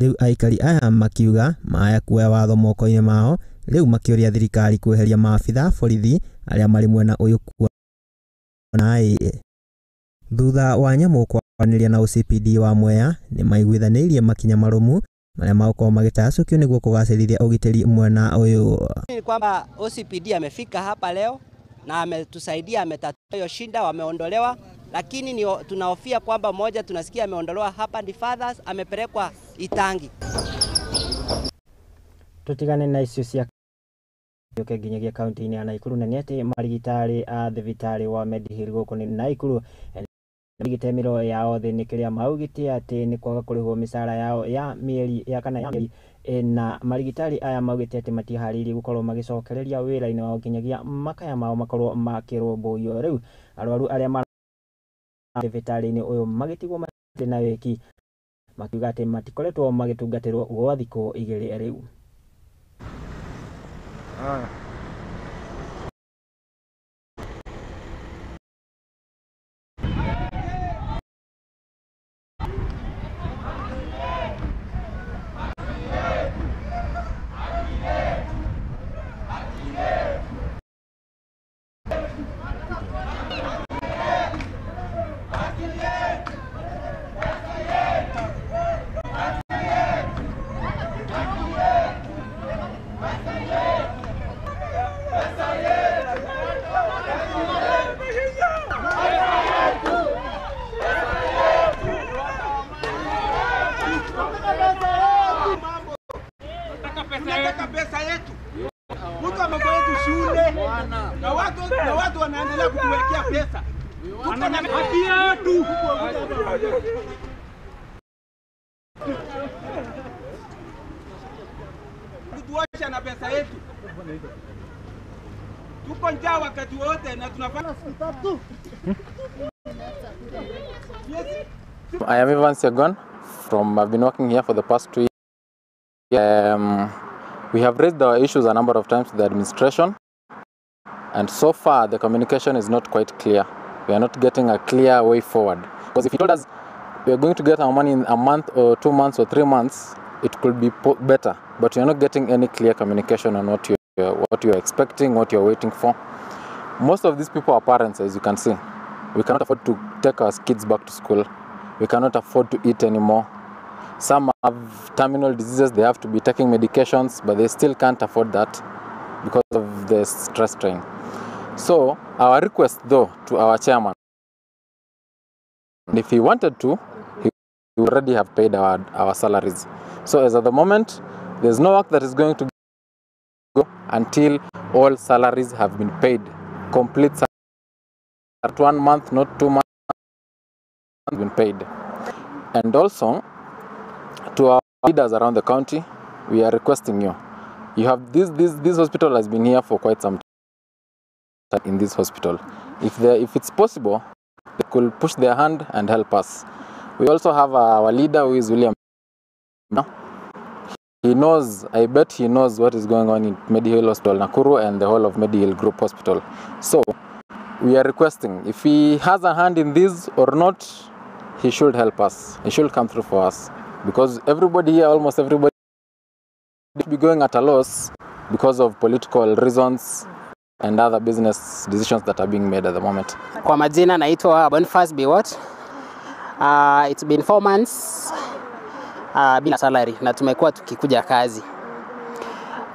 Rĩu aikari aya makiuga maya kuoya watho moko-inĩ mao, rĩu makĩũria thirikari kweheria maabitha a borithi arĩa marĩ mwena ũyũ kuona thutha wa Nyamũ kwaranĩria na OCPD wa Mwea nĩ maiguithanĩirie makinya marũmu marĩa magũkorwo magĩtacũkio nĩguo kũgacĩrithia ũgitĩri mwena ũyũ. Ni kwamba OCPD amefika hapa leo na ametusaidia, ametatua hiyo shinda, wameondolewa, lakini ni tunahofia kwamba moja tunasikia ameondolewa hapa Difathers amepelekwa Itangi. Tutigane na icio cia yoke nginyagia kaunti-inĩ ya Naikuru na nĩ atĩ marigitari a thibitarĩ wa Medihill gũkũ nĩ Naikuru maigĩte mĩro yao thĩ nĩ kĩrĩa maugĩte atĩ nĩ kwaga kũrĩhwo mĩcara yao ya mĩeri ya kana ya mĩeri na marigitari aya maugĩte atĩ matiharĩirie gũkorwo magĩcokereria wĩra-inĩ wao nginyagia makaya mao makorwo makĩrũmbũiyo. Rĩu arwaru arĩa mara thibitarĩ-inĩ ũyũ magĩtigwo matirĩ na wĩki makiuga atĩ matikoretwo magĩtungatĩrwo gwa thikũ 2 rĩu. Na watu wanaendelea kutuwekea pesa. Tuko na haki yetu. Kutuacha na pesa yetu. Tuko njaa wakati wote na tunafanya siku tatu. I am Ivan Segon from, I've been working here for the past 2 years. We have raised our issues a number of times to the administration, and so far the communication is not quite clear. We are not getting a clear way forward. Because if you told us we are going to get our money in a month or 2 months or 3 months, it could be better. But you are not getting any clear communication on what you are expecting, what you are waiting for. Most of these people are parents, as you can see. We cannot afford to take our kids back to school. We cannot afford to eat anymore. Some have terminal diseases, they have to be taking medications, but they still can't afford that because of the stress strain. So our request though to our chairman, if he wanted to, he would already have paid our salaries. So as at the moment, there's no work that is going to go until all salaries have been paid. Complete salary, not 1 month, not 2 months, been paid. And also, to our leaders around the county, we are requesting you. You have this hospital has been here for quite some time in this hospital. If it's possible, they could push their hand and help us. We also have our leader who is William. He knows, I bet he knows what is going on in Medihill Hospital Nakuru and the whole of Medihill Group Hospital. So we are requesting, if he has a hand in this or not, he should help us. He should come through for us. Because everybody here, almost everybody, will be going at a loss because of political reasons and other business decisions that are being made at the moment. Kwa majina naitwa Boniface Biwott. It's been 4 months bila salary na tumekuwa tukikuja kazi.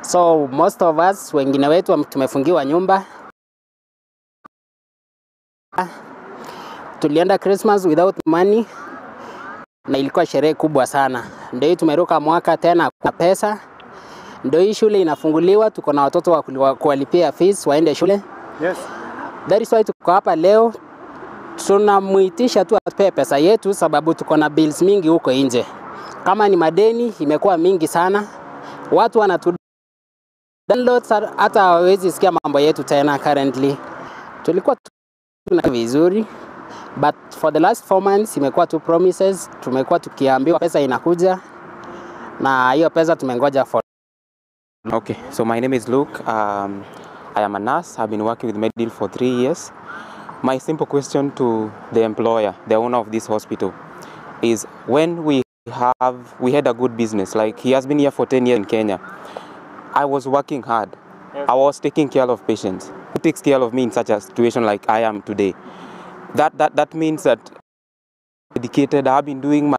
So most of us, wengine wetu tumefungiwa nyumba. Tulienda Christmas without money na ilikuwa sherehe kubwa sana. Ndio hii tumeruka mwaka tena kwa pesa. Ndio hii shule inafunguliwa, tuko na watoto wa kuwalipia fees waende shule. Yes. That is why tuko hapa leo. Tunamuitisha tu atupe pesa yetu sababu tuko na bills mingi huko nje. Kama ni madeni imekuwa mingi sana. Watu wanatu download hata hawawezi sikia mambo yetu tena currently. Tulikuwa tuna vizuri, but for the last 4 months imekuwa tu promises, tumekuwa tukiambiwa pesa inakuja na hiyo pesa tumengoja for. Okay, so my name is Luke. I am a nurse. I've been working with Medihill for 3 years. My simple question to the employer, the owner of this hospital, is when we had a good business, like he has been here for 10 years in Kenya. I was working hard. Yes. I was taking care of patients. Who takes care of me in such a situation like I am today? That means that dedicated, I've been doing my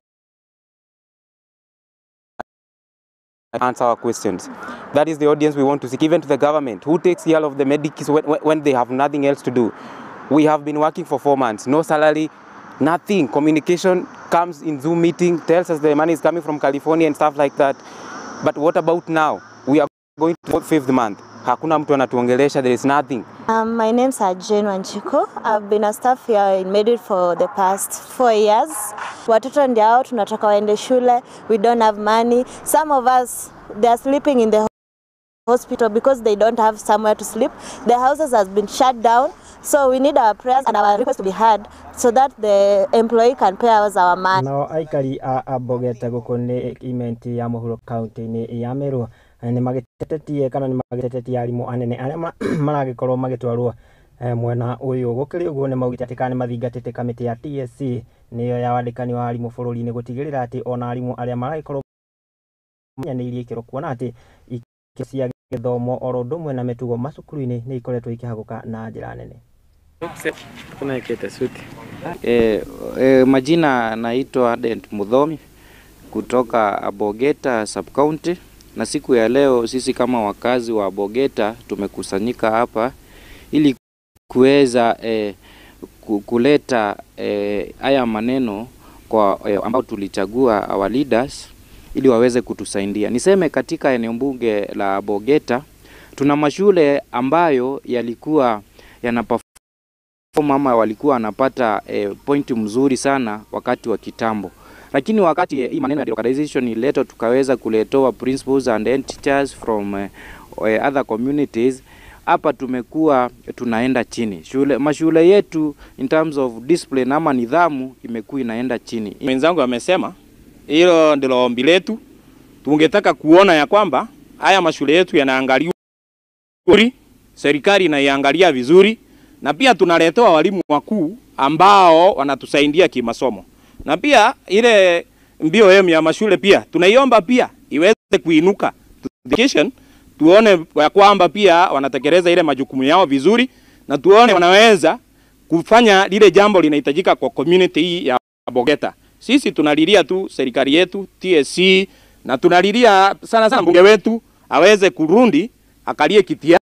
answer our questions. That is the audience we want to seek, even to the government, who takes care of the medics when they have nothing else to do. We have been working for 4 months, no salary, nothing. Communication comes in Zoom meeting, tells us the money is coming from California and stuff like that. But what about now? We are going to the 5th month. Hakuna mtu anatuongelesha, there is nothing. My name's Jane Wanjiku. I've been a staff here in Medihill for the past 4 years. Watoto ndio tunataka waende shule, we don't have money. Some of us, they are sleeping in the hospital because they don't have somewhere to sleep. The houses has been shut down, so we need our prayers and our request to be heard so that the employee can pay us our money. Nao aikari a Bogeta gũkũ nĩ imenti ya mũhuro kaunti-inĩ ya Meru nĩ magĩtetetie kana nĩ magĩtetetie arimũ anene arĩa maragĩkorwo magĩtwarwo mwena ũyũ. Gũkĩrĩ ũguo nĩ maugĩte atĩ kana nĩ mathingatĩte kamĩtĩ ya TSC nĩyo ya wandĩkani wa arimũ bũrũri-inĩ gũtigĩrĩra atĩ ona arimũ arĩa maragĩkorwo manyanĩirie ikĩro kuona atĩ ikĩro cia gĩthomo oro ũndũ ũmwe na mĩtugo macukuru-inĩ nĩ ikoretwo ikĩhagũka na njĩra nene. Majina naitwa Adent Muthomi kutoka Abogeta Sub County, na siku ya leo sisi kama wakazi wa Abogeta tumekusanyika hapa ili kuweza kuleta haya maneno kwa ambao tulichagua our leaders ili waweze kutusaidia. Niseme katika eneo bunge la Abogeta tuna mashule ambayo yalikuwa Yana perform ama walikuwa wanapata point mzuri sana wakati wa kitambo, lakini wakati hii maneno ya delocalization iletwa, tukaweza kuletoa principals and head teachers from other communities, hapa tumekuwa tunaenda chini. Mashule yetu in terms of discipline ama nidhamu imekuwa inaenda chini. Mwenzangu amesema hilo ndilo ombi letu. Tungetaka kuona ya kwamba haya mashule yetu yanaangaliwa vizuri, serikali inaiangalia vizuri, na pia tunaletewa walimu wakuu ambao wanatusaidia kimasomo, na pia ile BOM ya mashule pia tunaiomba pia iweze kuinuka education, tuone ya kwamba pia wanatekeleza ile majukumu yao vizuri, na tuone wanaweza kufanya lile jambo linahitajika kwa community hii ya Bogeta. Sisi tunalilia tu serikali yetu TSC, na tunalilia sana sana mbunge wetu aweze kurundi akalie kiti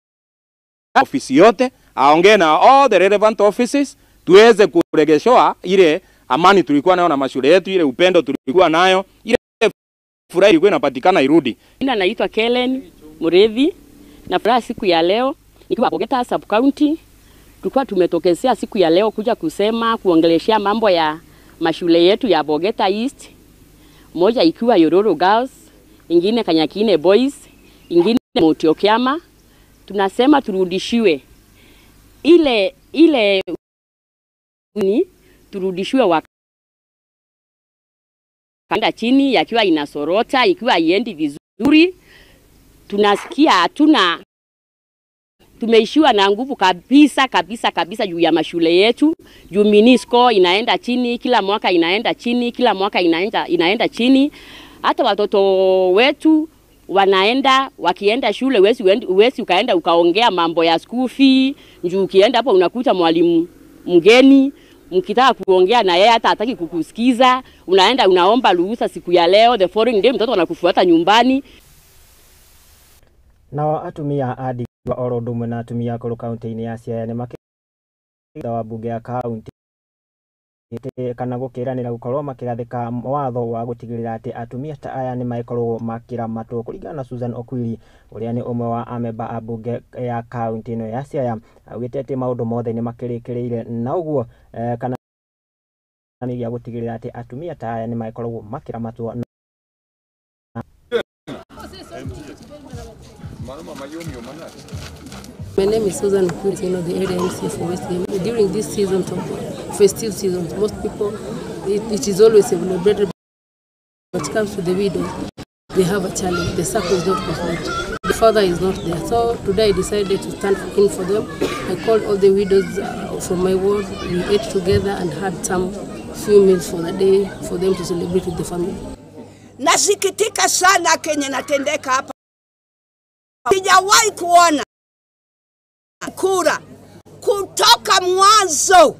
ofisi yote, aongee na all the relevant offices, tuweze kuregeshoa ile amani tulikuwa nayo na mashule yetu, ile upendo tulikuwa nayo, ile furaha ilikuwa inapatikana irudi. Mimi naitwa Kellen Murevi na furaha siku ya leo nikiwa Bogeta Sub County. Tulikuwa tumetokezea siku ya leo kuja kusema kuongeleshea mambo ya mashule yetu ya Bogeta East, moja ikiwa Yororo Girls, ingine Kanyakine Boys, ingine Mutiokiama. Tunasema turudishiwe ile ni turudishiwe wakaenda chini, yakiwa inasorota, ikiwa haiendi vizuri. Tunasikia hatuna, tumeishiwa na nguvu kabisa kabisa kabisa juu ya mashule yetu, juu minisco inaenda chini kila mwaka, inaenda chini kila mwaka, inaenda chini. Hata watoto wetu wanaenda, wakienda shule huwezi ukaenda ukaongea mambo ya school fee, juu ukienda hapo unakuta mwalimu mgeni, mkitaka kuongea na yeye hata hataki kukusikiza. Unaenda unaomba ruhusa siku ya leo, the following day mtoto anakufuata nyumbani. Nao atumia a ndigwa oro ũndũ ũmwe na atumia akũrũ kaunti-inĩ ya Siaya nĩ makĩte wa mbunge ya kaunti kana gũkĩranĩra gũkorwo makĩgathĩka watho wa gũtigĩrĩra atĩ atumia ta aya nĩ magĩkorwo makĩramatwo. Kũringana na Susan Okwiri ũrĩa nĩ ũmwe wa amemba a mbunge ya kaunti ĩno ya Siaya, augĩte atĩ maũndũ mothe nĩ makĩrĩkĩrĩire na ũguo kana nĩ gĩa gũtigĩrĩra atĩ atumia ta aya nĩ magĩkoragwo makĩramatwo. My name is Susan Okwiri, the area MCA for West Game. During this season of festive seasons, most people, it is always celebrated, but when it comes to the widows, they have a challenge. The circle is not complete. The father is not there. So today I decided to stand in for them. I called all the widows from my ward. We ate together and had some few meals for the day for them to celebrate with the family. Nasikitika sana kenye natendeka hapa. Sijawahi kuona kura kutoka mwanzo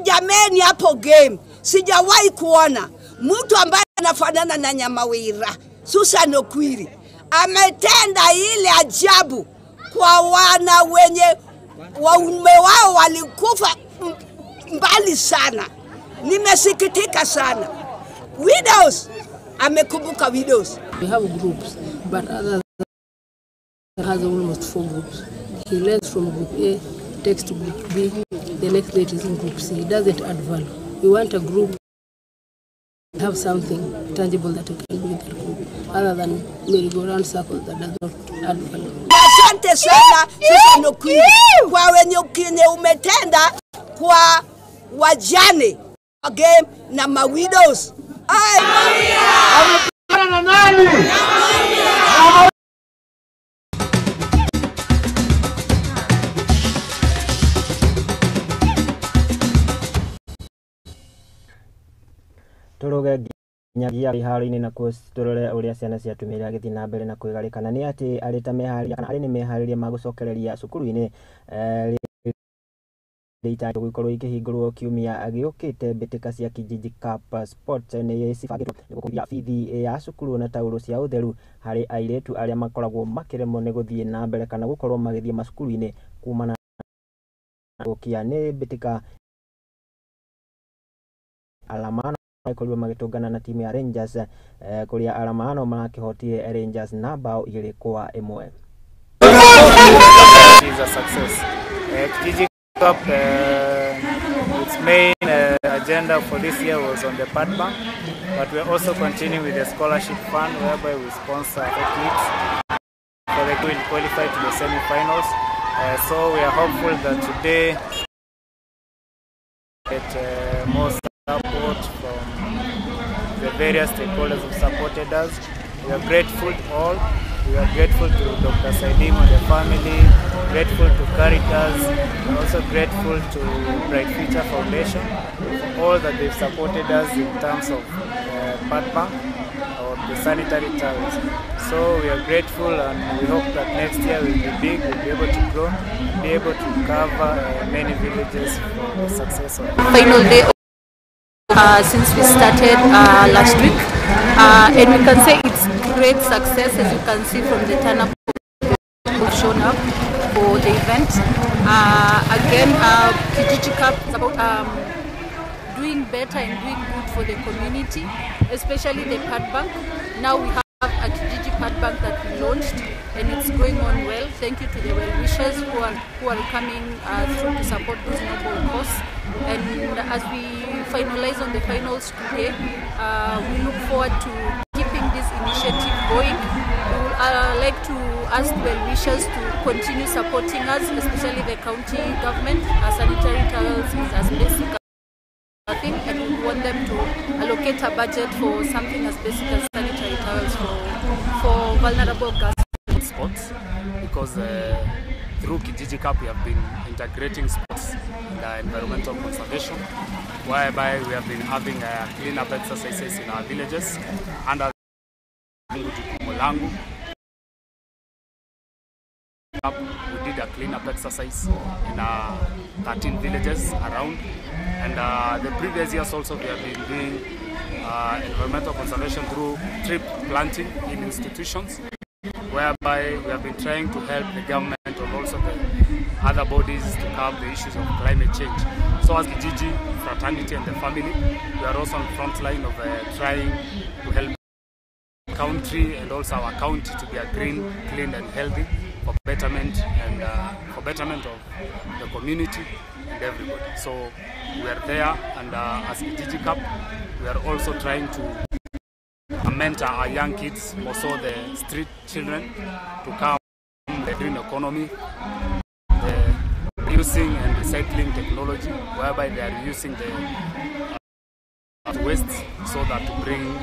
jameni, hapo game sijawahi kuona mtu ambaye anafanana na Nyamawira. Susan Okwiri ametenda ile ajabu kwa wana wenye waume wao walikufa mbali sana. Nimesikitika sana. Widows, amekumbuka widows. We have groups, but others has almost 4 groups. He learns from group A, takes to group B, the next day it is in group C. It doesn't add value. We want a group to have something tangible that we can do in that group, other than merry-go-round circle that does not add value. Asante sana Susan Okwiri kwa wenye ukinye umetenda kwa wajane game na mawidows. Turuge nginyagia iharo-inĩ na tũrore ũrĩa ciana cia atumia iragĩthiĩ na mbere na kwĩgarĩkana nĩ atĩ arĩ ta meharĩria kana arĩ nĩ meharĩria ma gũcokereria cukuru-inĩ rĩita gũgĩkorwo ikĩhingũrwo kiumia gĩũkĩte. Mbĩtĩka cia Kijiji Cup Sports nĩ cibangĩtwo gũkũria bithi ya cukuru na taurũ cia ũtheru harĩ airĩtu arĩa makoragwo makĩremwo nĩ gũthiĩ na mbere kana gũkorwo magĩthiĩ macukuru-inĩ kumana na gũkia nĩ mbĩtĩka Alamano makorirwo magĩtũngana na timu ya Rangers kũrĩa Alamano marakĩhotire Rangers na bao 2-1. It is a success. Kijiji Cup, its main agenda for this year was on the pad bank, but we are also continuing with the scholarship fund whereby we sponsor athletes for the will qualify to the semi-finals. So we are hopeful that today get more support from the various stakeholders who supported us. We are grateful to all. We are grateful to Dr. Saidim and the family, grateful to Caritas, and also grateful to Bright Future Foundation for all that they've supported us in terms of pad bank or the sanitary towels. So we are grateful, and we hope that next year will be big, we'll be able to grow, be able to cover many villages for the success of final day since we started last week, and we can say it's great success, as you can see from the turn up who've shown up for the event. Again, Kijiji Cup is about doing better and doing good for the community, especially the pad bank. Now we have a Kijiji pad bank that we launched, and it's going on well. Thank you to the well-wishers who are coming through to support this noble cause. And as we finalize on the finals today, we look forward to keeping this initiative going. We would like to ask well-wishers to continue supporting us, especially the county government. Our sanitary towels is as basic a thing, and we want them to allocate a budget for something as basic as sanitary towels for vulnerable girls. Sports, because through Kijiji Cup we have been integrating sports and environmental conservation, whereby we have been having clean-up exercises in our villages under Jukumu Langu. We did a clean-up exercise in 13 villages around, and the previous years also we have been doing environmental conservation through tree planting in institutions, whereby we have been trying to help the government and also the other bodies to curb the issues of climate change. So as Kijiji fraternity and the family, we are also on the front line of trying to help the country and also our county to be a green, clean and healthy for betterment and for betterment of the community and everybody. So we are there, and as Kijiji Cup, we are also trying to mentor our young kids, more so the street children, to come the green economy, the reusing and recycling technology, whereby they are using the waste so that to bring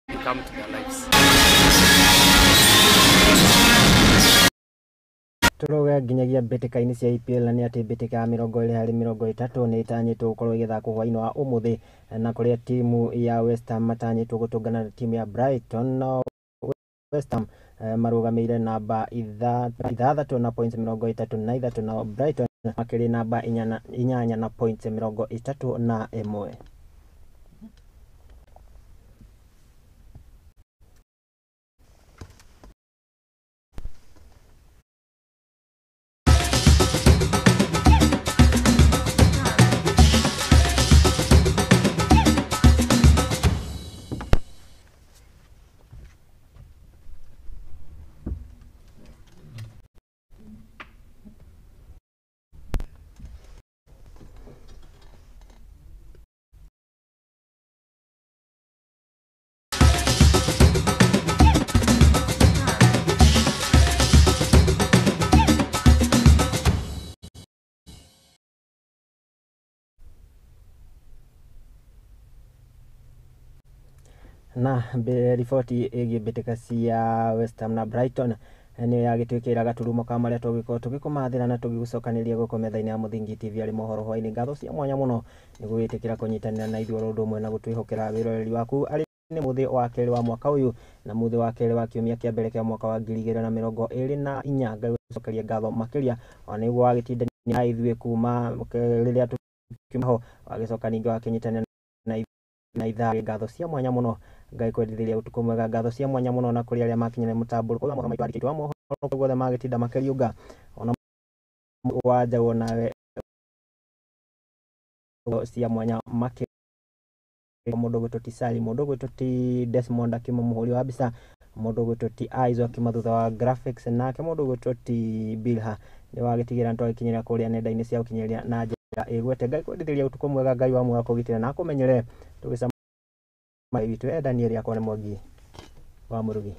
income to their lives. Turoga nginyagia mbĩtĩka-inĩ cia EPL na nĩ atĩ mbĩtĩka ya 20-30 nĩ ĩtanyĩtwo gũkorwo ĩgĩthakwo hwaĩ-inĩ wa ũmũthĩ, na kũrĩa timu ya West Ham matanyĩtwo gũtũngana na timu ya Brighton. No West Ham marũgamĩire namba 6 na points 33, na Brighton makĩrĩ namba 8 na points 31. Na riboti ĩgiĩ mbĩtĩka cia West Ham na Brighton nĩ yagĩtuĩkĩra gaturumo ka marĩa tũgĩkorwo tũgĩkũmathĩra na tũgĩgũcokanĩria gũkũ metha-inĩ ya Mũthingi TV arĩ mohoro hwaĩ-inĩ. Ngatho cia mwanya mũno nĩ gwĩtĩkĩra kũnyitanĩra na ithuĩ oro ũndũ ũmwe na gũtwĩhokera wĩroreri waku arĩ nĩ mũthĩ wa kerĩ wa mwaka ũyũ na mũthĩ wa kerĩ wa kiumia kĩa mbere kĩa mwaka wa 2024. Ngai gũcokeria ngatho makĩria ona nĩguo wagĩtindania na ithuĩ kuma rĩrĩa tũkiuma ho, wagĩcoka ningĩ wakĩnyitanĩra na ithaa. Ngatho cia mwanya mũno, Ngai kwendithĩria ũtukũ mwega. Ngatho cia mwanya mũno na kũrĩ arĩa makinyire mũtambũrũko wa mohoro maitũ andĩkĩtwo wa mohoro guothe magĩtinda makĩriũnga ona wa njaũ nawe cia mwanya makĩria. Mũndũ gwĩtwo ti Sally, mũndũ gwĩtwo ti Desmond akiuma mũhũri wa mbica, Mũndũ ũgwĩtwo ti Isaac Mathutha wa graphics, nake mũndũ ũgwĩtwo ti Bilha nĩ wagĩtigĩra nĩtwagĩkinyĩra kũrĩa nenda-inĩ cia ũkinyanĩria na njĩra ĩgwete. Ngai kwendithĩria ũtukũ mwega, Ngai wa muoyo akũgitĩre na akũmenyere. Tũgĩcemania witũ e Daniel yakwa nĩ Mwangi wa Mũrugi.